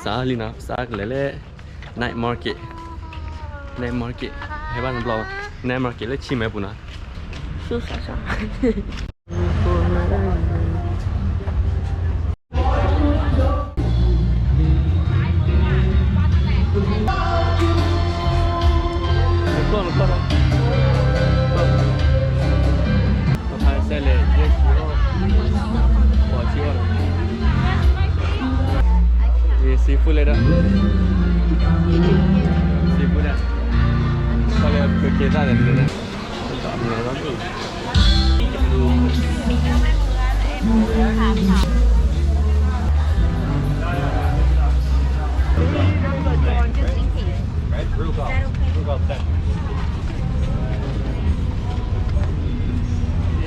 စးလံနီၤ, စးကလဲၤလၢ night market, night market, ဟဲဘၣ်တဘျီ, night market လၢဆံမဲပူၤနီၤ. seafood လဲၣ်ဒီး, seafood ဒၣ်, ကလဲၤကက့ၤသၣ်လဲၣ်န့ၣ်.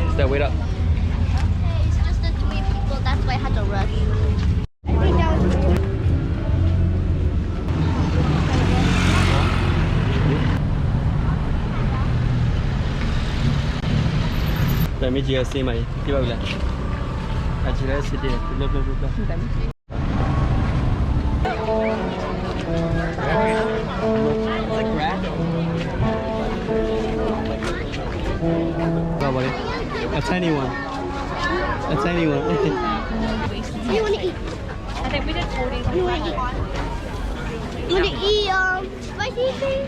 Is that weight up? It's just the three people, that's why I had to rush. တၢ်မ့ၢ်က့ၤအစ့မးအံၤ က့ၤဘၣ်ဝံၤလဲၣ်, အက့ၤလၢစ့တ့ၢ် ဖျၢၣ်ဖျၢၣ်ဖျၢၣ်ဖျၢၣ်. A tiny one. A tiny one. You want to eat? I think we did forty. You want to eat? You want to eat um spicy thing?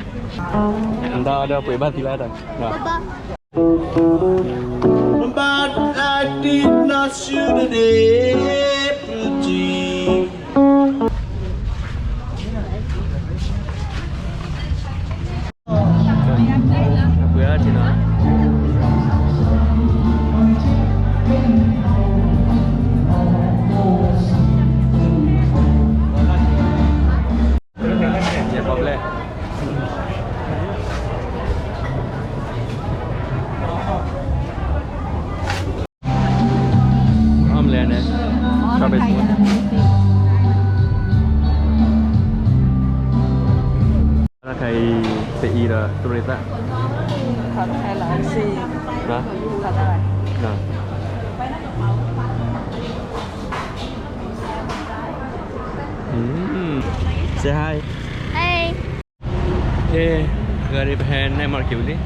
ဒီးပှ့ၤဘၣ်သံလၢတၢ် Baba. But I did not shoot an apple tree. ပှ့ၤအီၤထံနီၤ. ယပီၣ်ဘျဲၣ် အီၣ်မလဲၣ်န့ၣ် strawberry spoon. တၢ်ခါအံၤ ပအံၤဒီးတရ့သၣ် Say hi. Hey. ဂၤဒ်ပဟဲ night market ဝံၤလံ.